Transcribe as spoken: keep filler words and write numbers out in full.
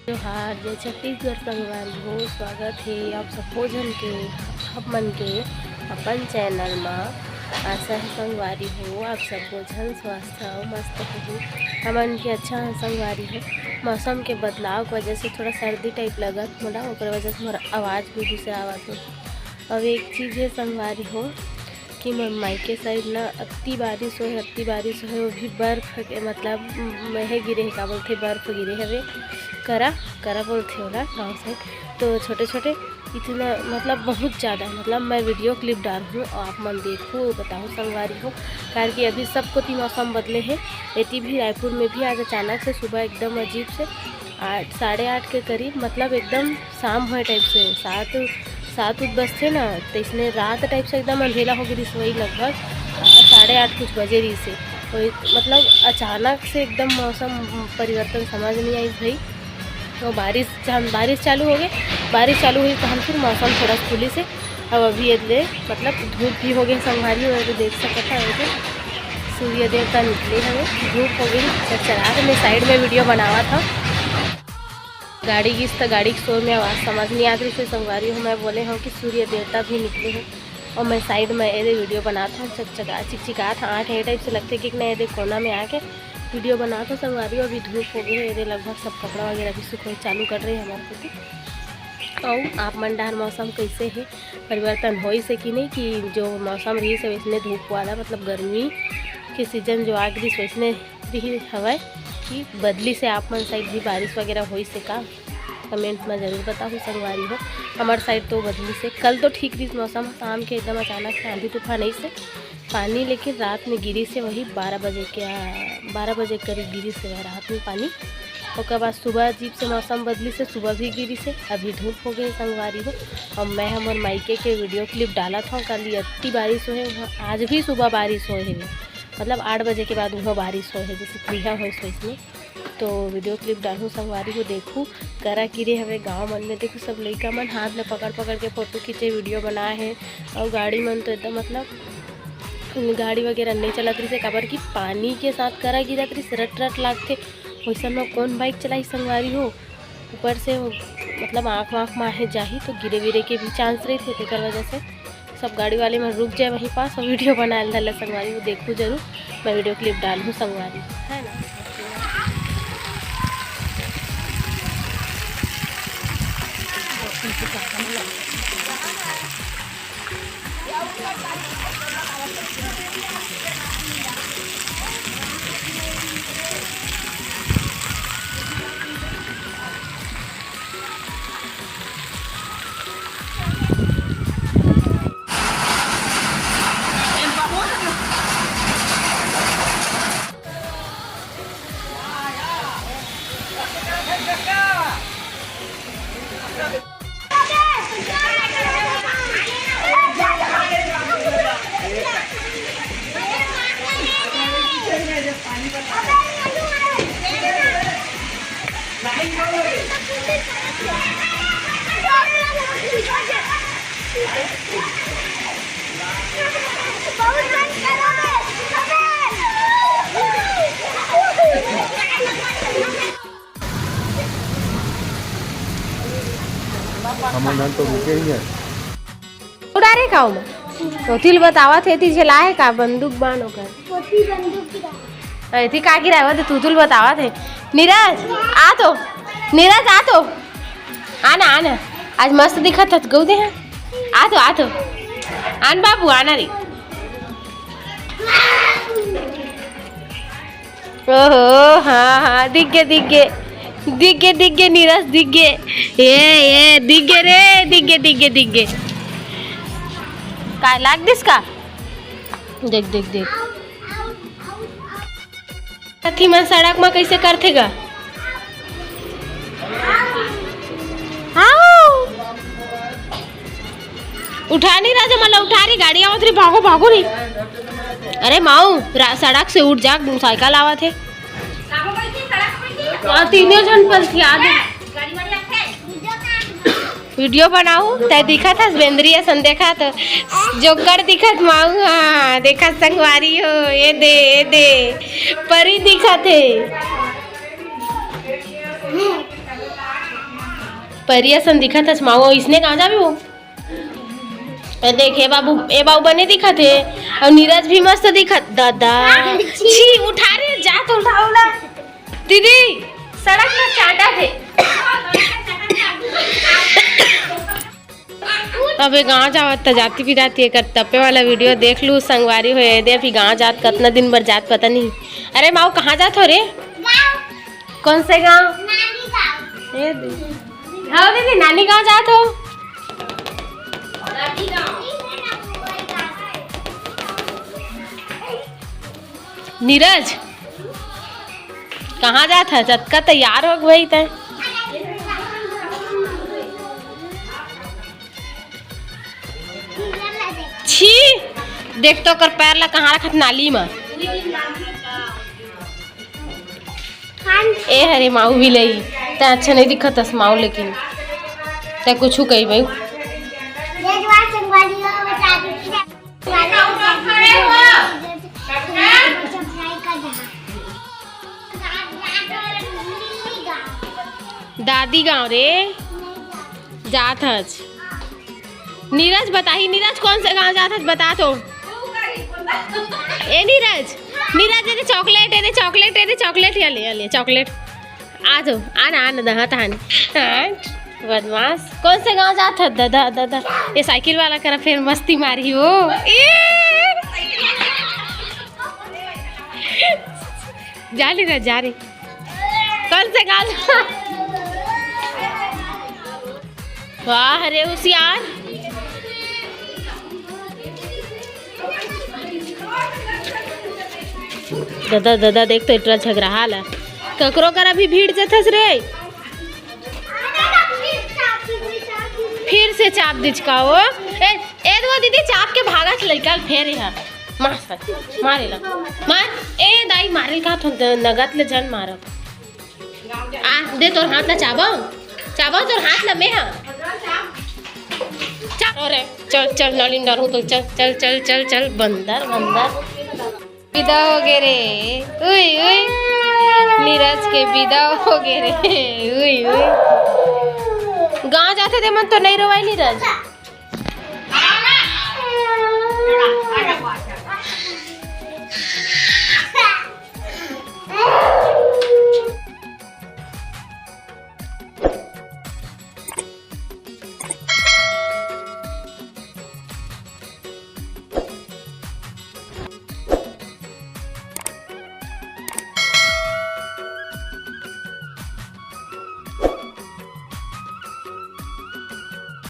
जोहार, जय छत्तीसगढ़ संगवारी हो। स्वागत हे आप सब्बो झन के, आप मन के अपन चैनल म। आशा हे संगवारी हो, आप सब्बो झन स्वस्थ हो, मस्त हो। हमन भी अच्छा हन संगवारी हो। मौसम के बदलाव के वजह से थोड़ा सर्दी टाइप लगत मोला, ओकर वजह से मोर आवाज़ भी दूसरा आवत हे। अब एक चीज़ हे संगवारी हो, कि मोर मायके साइड ना अत्ती बारिश होए, अत्ती बारिश होए, वो भी बर्फ के, मतलब, म-, महे गिरे हे, का बोलथे, बर्फ गिरे हवे, करा, करा बोलथे ओला गाँव साइड। तो छोटे छोटे इतना, मतलब, बहुत ज़्यादा, मतलब, मैं वीडियो क्लिप डालहूँ और आप मन देखहू, बताहू संगवारी हो, कारण कि अभी सब कोती मौसम बदले हे। एती भी, रायपुर में भी आज अचानक से सुबह एकदम अजीब से आठ, साढ़े आठ के करीब, मतलब, एकदम शाम होए टाइप से, सात, सात उत बजथे ना, तइसने रात टाइप से एकदम अंधेरा हो गे रिहिस, वही लगभग साढ़े आठ कुछ बजे रिहिस हे। वही, मतलब, अचानक से एकदम मौसम परिवर्तन समझ नहीं आइस भाई। तो बारिश, जहाँ बारिश चालू हो गई, बारिश चालू हुई तो हम फिर मौसम थोड़ा खुलिस हे। अब अभी एदे, मतलब, धूप भी हो गई संगवारी हो, तो देख सकत हव, एदे सूर्य देवता निकले हवे, धूप हो गई, चकचकात। मैं साइड में वीडियो बनावत हव। गाड़ी गिस त गाड़ी के शोर में आवाज़ समझ नहीं आत रहिस हे संगवारी हो। मैं बोले हव कि सूर्य देवता भी निकले हे और मैं साइड में एदे वीडियो बनात हव, चकचका, चिकचिकात हव, आँख ए टाइप से लगथे कि नहीं, एदे कोना में आके वीडियो बनात हव संगवारी हो। अभी धूप हो गई हे, एदे लगभग सब कपड़ा वगैरह भी सुखोए चालू कर रहे हैं हमारे कोती। अउ आप मन डहर मौसम कैसे हे, परिवर्तन होइस हे कि नहीं, कि जो मौसम रहिस हे वैसने धूप वाला, मतलब गर्मी के सीजन जो आ गिस वैसने भी हवय कि बदलिस हे आप मन साइड भी बारिश वगैरह होइस हे का? कमेंट में जरूर बताहू संगवारी हो। हमर साइड तो बदलिस हे, कल तो ठीक रहिस मौसम, शाम के एकदम अचानक से आंधी तूफान अइस हे पानी, लेकिन रात में गिरिस हे वही बारह बजे के, बारह बजे के करीब गिरिस हे रात में पानी। ओकर बाद सुबह अजीब से मौसम बदलिस हे, सुबह भी गिरिस हे, अभी धूप हो गई संगवारी हो। और मैं हमर मायके के वीडियो क्लिप डालत हव, कल अत्ती बारिश होए, आज भी सुबह बारिश होए हे, मतलब आठ बजे के बाद उहाँ बारिश होए हे, जैसे बिहान होइस वैसने। तो वीडियो क्लिप डालहूँ संगवारी हो, देखहू करा गिरे हवे गाँव मन में। देखहू सब लइका मन हाथ में पकड़ पकड़ के फोटो खींचे, वीडियो बनाए हे। और गाड़ी मन तो एकदम, मतलब, गाड़ी वगैरह नहीं चलत रहिस हे, काबर कि पानी के साथ करा गिरत रहिस, रट रट लागथे। वैसन में कौन बाइक चलाही संगवारी हो? ऊपर से वो, मतलब, आँख वाँख में आहे जाही तो गिरे विरे के भी चांस रहिथे, तेकर वजह से सब गाड़ी वाले मन रुक जाए वहीं पास और वीडियो बनाए ल धर ले संगवारी हो। देखहू जरूर, मैं वीडियो क्लिप डालहूँ संगवारी, है ना। हमन तो रुके ही है। उड़ा रे का ओमा? तो तिल बतावत हे, ती झेला हे का बंदूक बान ओकर? ओती बंदूक गिरा। ए, ती का गिरावत हे? तू तुल बतावत हे। नीरज, आ तो। नीरज, आ तो। आ ना, आ ना। आज मस्त दिखत हस, गऊ दे हैं। आ तो, आ तो। आन बाबू, आना रे। ओहो, हाँ, हाँ, दिख गे, दिख गे। दिख गे, दिख गे, नीरज, दिख गे। ए, ए, दिख गे रे, दिख गे, दिख गे, दिख गे। का लाग दिस का? देख, देख, देख। साथी मन सड़क म कइसे करथे गा? आओ। उठा नहीं राजा, मला उठा रही, गाड़ी आवत रही, भागो, भागो रे। अरे माऊ, रा-, सड़क से उठ जा, साइकिल आवत हे। आ, तीनों झन पलथिया दे। वीडियो बनाऊ, तै दिखत हस बेंदरी असन देखत, जोकर दिखत माऊ, हाँ, देखत संगवारी हो, ये दे, ये दे, परी दिखत हे। परिया सन दिखत हस माऊ, इसने कहाँ जाबे वो? ए देख, ए बाबू, ए बाबू बने दिखत हे। अउ नीरज भी मस्त दिखत, दादा। छी, उठा रे, जा तो उठा, उठा। दीदी, सड़क में चाटा थे। अबे गांव जावत त जाती बिराती एकर तपे वाला वीडियो देख लू संगवारी हो। ए दे, अभी गांव जात, कतना दिन बर जात पता नहीं। अरे माऊ, कहाँ जात हो रे? कौन से गांव? ए दे। हाँ दीदी, नानी गांव जात हो। नीरज, कहाँ जात हस? अतका तैयार हो गई तै। छी, देख तो ओकर पैर ला कहाँ रखत, नाली मा। ए हरे माऊ भी लई, तै अच्छा नहीं दिखत हस माऊ, लेकिन तै कुछ कही भाई। दादी गांव रे जात हस। नीरज बताही, नीरज कौन से गांव जात हस, बता तो। ए नीरज, नीरज, ए दे चॉकलेट, ए दे चॉकलेट, ए दे चॉकलेट, ये ले, ये ले चॉकलेट। आ जाओ, आ ना, आ ना, दहा तहान। हाँ, बदमाश। कौन से गांव जात हस दादा, दादा? ये साइकिल वाला करा फिर मस्ती मारी हो। ए! जा नीरज, जा रे। कौन से गांव? वाह रे होशियार। दादा, दादा, देख तो इतना झगड़ा हाल है। ककरो कर अभी भीड़ जथस रे। फिर से चाप दिच का वो। ए, ए दो दीदी, चाप के भागत लइका फेर यहाँ। मार सच, मारे ला। मार, ए दाई, मारे का थो, नगद ले जन मारब। आ, दे तोर हाथ ला चाबो। चाबो तोर हाथ ला में हा। चल, अरे, चल, चल, नलिन डरू तो चल, चल, चल, चल, चल, बंदर, बंदर। विदा हो गे रे। उई, उई। नीरज के विदा हो गे रे। उई, उई। गांव जाथे ते मन तो नहीं रोवाई नीरज।